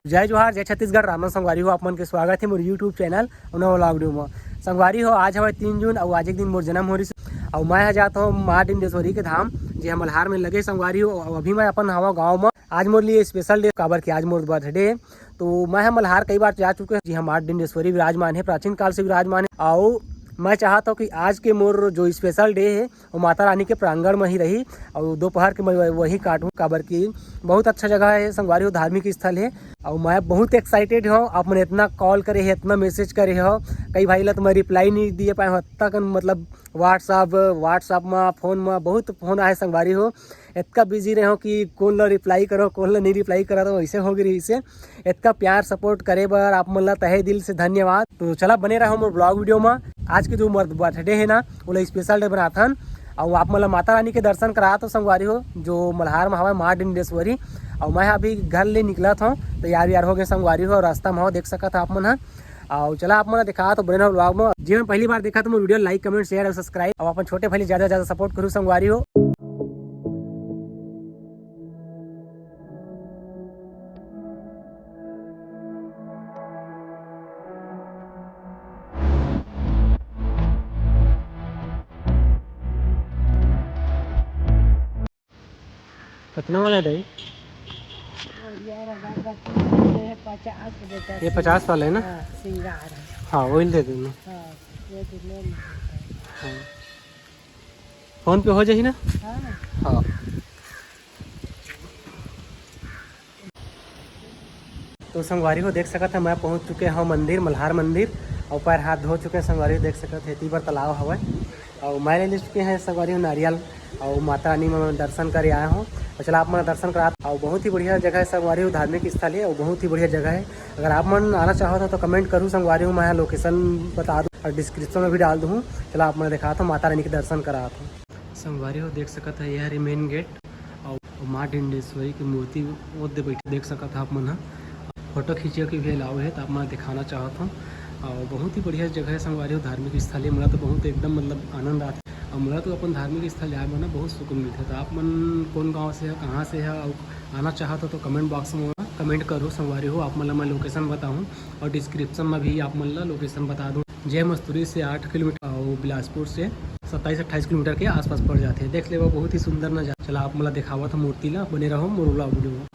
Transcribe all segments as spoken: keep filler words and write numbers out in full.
जय जोहार, जय छत्तीसगढ़। राम राम संगवारी हो, आप मन के स्वागत हे मोर YouTube चैनल अउ नवा vlog video म। संगवारी हो, आज हवय तीन जून अउ आज एक दिन मोर जन्म हो रहिस। अउ मैं ह जात हव माँ डिंडेश्वरी के धाम, जे ह मल्हार में लगे संगवारी हो। अउ अभी मैं अपन हवा गाँव म। आज मोर लिए special day, काबर कि आज मोर birthday हे। तो मैं ह मल्हार कई बार जा चुके हव, जी ह माँ डिंडेश्वरी विराजमान हे, प्राचीन काल से विराजमान हे। अउ मैं चाहत हव कि आज के मोर जो special day हे, वो माता रानी के प्रांगण में ही रही अउ दोपहर के मैं वही काटूँ, काबर कि बहुत अच्छा जगह हे संगवारी हो, धार्मिक स्थल हे। अउ मैं बहुत excited हव, आप मन इतना call करे हे, इतना message करे हो, कई भाई ला तो मैं reply नहीं दिए पाए हव, तक मतलब WhatsApp, WhatsApp में, phone में बहुत phone आए संगवारी हो, इतना busy रहे हो कि कौन ला reply करो, कौन ला नहीं reply करा, तो वैसे हो गई रही से। इतना प्यार support करे बर आप मन ला तहे दिल से धन्यवाद। तो चला बने रहो मोर vlog video में। आज के जो मोर birthday हे ना, ओला special day बनाथन। अउ आप मन ला माता रानी के दर्शन करात हव संगवारी हो, जो मल्हार में हवय माँ डिंडेश्वरी। अउ मैं अभी घर ले निकलत हव, तैयार वैयार हो गए संगवारी हो, अउ रास्ता में हो देख सकत हव आप मन ह। अउ चला आप मन ला दिखात हव बने रहो vlog में। जे मन पहली बार देखत हव मोर video, like, comment, share अउ subscribe। अउ अपन छोटे भाई ला ज्यादा से ज्यादा support करू संगवारी हो। कितना वाला है दाई? और यार, अगरबत्ती ये है पचास रुपये का। ये पचास वाला है ना? हाँ, श्रृंगार है। हाँ, वही दे देना। हाँ, ये तो ले लेते हैं। हाँ। फोन पे हो जाही ना? हाँ। हाँ। तो संगवारी हो देख सकत ह, मैं पहुंच चुके हव मंदिर, मल्हार मंदिर, अउ पैर हाथ धो चुके हव संगवारी हो, देख सकत ह, एती बर तालाब हवय। अउ मैं ले चुके हव संगवारी हो नारियल, अउ माता रानी मन दर्शन करे आए हव। अउ चला आप मन दर्शन करा, अउ बहुत ही बढ़िया जगह हे संगवारी हो, धार्मिक स्थल हे, अउ बहुत ही बढ़िया जगह हे। अगर आप मन आना चाहत हव तो comment करू संगवारी हो, मैं location बता दूँ अउ description में भी डाल दूँ। चला आप मन दिखात हव, माता रानी के दर्शन करात हव। संगवारी हो देख सकत ह, ये हरे main gate। अउ माँ डिंडेश्वरी के मूर्ति ओदे बइठे देख सकत ह आप मन ह। फोटो खींचे के भी allow हे, त आप मन ल दिखाना चाहत हव। अउ बहुत ही बढ़िया जगह हे संगवारी हो, धार्मिक स्थल हे। मोला तो बहुत एकदम मतलब आनंद आथे। अउ मोला तो अपन धार्मिक स्थल जाए म ना बहुत सुकून मिलथे। त आप मन कौन गाँव से ह, कहाँ से ह, अउ आना चाहत हव तो comment box में comment करो संगवारी हो, आप मन ल मैं location बताहूँ अउ description में भी आप मन ल location बता दूँ। जय मस्तूरी से आठ किलोमीटर अउ बिलासपुर से सत्ताईस अट्ठाईस किलोमीटर के आसपास पड़ जाथे। देख लेवा, बहुत ही सुंदर नजारा। चला आप मन ला देखावत हव मूर्ति ला, बने रहो मोर vlog video में।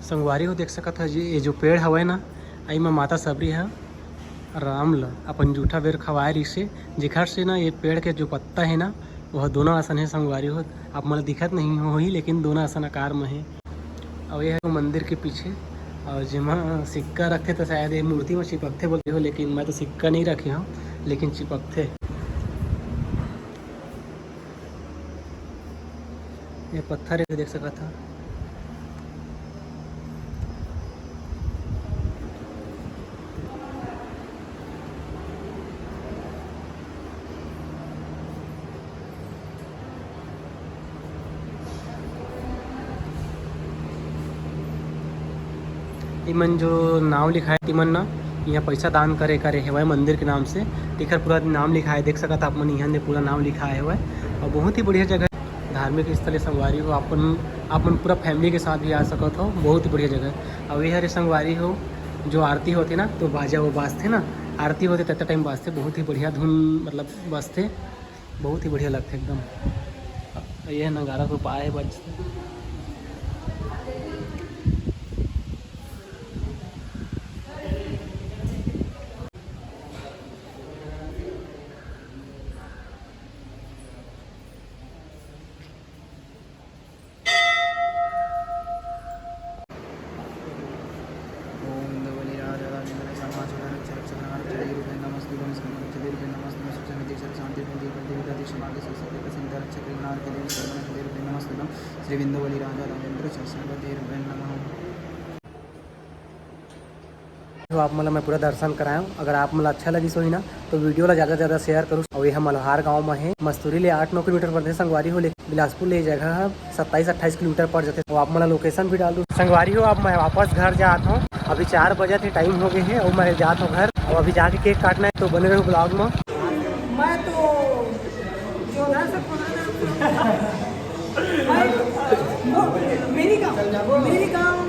संगवारी हो देख सकत ह जी, ये जो पेड़ हवय ना, एमा माता सबरी ह राम ल अपन जूठा बेर खवाए रिहिसे, जेखर से ना ये पेड़ के जो पत्ता हे ना, वह दोनों असन हे संगवारी हो। आप मन ल दिखत नहीं होही, लेकिन दोनों असन आकार में हे। अउ ये हे मंदिर के पीछे, अउ जेमा सिक्का रखथे त शायद ये मूर्ति में चिपकथे बोले हो, लेकिन मैं तो सिक्का नहीं रखे हूँ, लेकिन चिपकथे। ये पत्थर हे, देख सकत ह। इमन जो नाव लिखाए तिमन ना, इहाँ पैसा दान करे करे हेवय मंदिर के नाम से, तेखर पूरा नाम लिखाए, देख सकत आप मन, इहाँ ने पूरा नाम लिखाए हेवय। अउ बहुत ही बढ़िया जगह, धार्मिक स्थल हे संगवारी हो। आप मन, आप मन पूरा family के साथ भी आ सकत हो, बहुत ही बढ़िया जगह। अउ ये हरे संगवारी हो, जो आरती होथे ना, तो बाजा वो बाजथे ना, आरती होथे तत्ते time बाजथे, बहुत ही बढ़िया धुन मतलब बजथे। बहुत ही बढ़िया लगथे एकदम। ये नगारा तो पाए बज। भाग्य से सत्य प्रसन्न रक्षक रघुनाथ के देव सर्वनाथ देव नमस्तुभ्यं श्री विंदोवली राजा राजेंद्र च सर्वदेव नमः। तो आप मन ला मैं पूरा दर्शन करायेंव। अगर आप मन ला अच्छा लगिस होही ना, तो वीडियो ला ज्यादा से ज्यादा शेयर करू। अउ ये ह मल्हार गांव में हे, मस्तूरी ले आठ नौ किलोमीटर पड़थे संगवारी हो, लेकिन बिलासपुर ले जगह ह सत्ताईस अट्ठाईस किलोमीटर पड़ जाथे। अउ आप मन ला लोकेशन भी डाल दू संगवारी हो। अब मैं वापस घर जात हूँ, अभी चार बजे थे, टाइम हो गए है, अउ मैं जात हूँ घर। अउ अभी जाके केक काटना है, तो बने रहो ब्लॉग में। मैं तो जो है सब मैं, वो, मेरी गाँव, मेरी गाँव।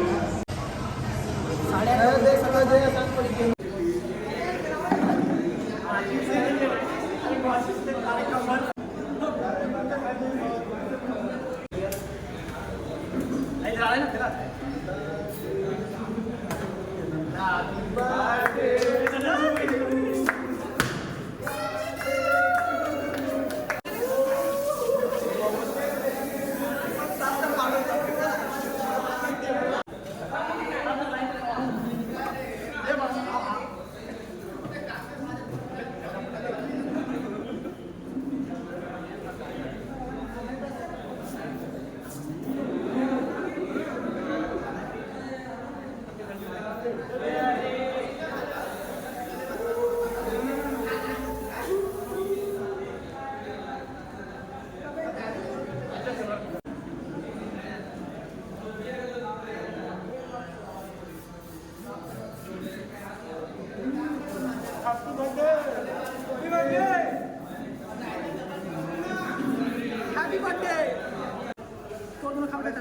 Happy birthday। Happy birthday। तो दोनों खा बेटा।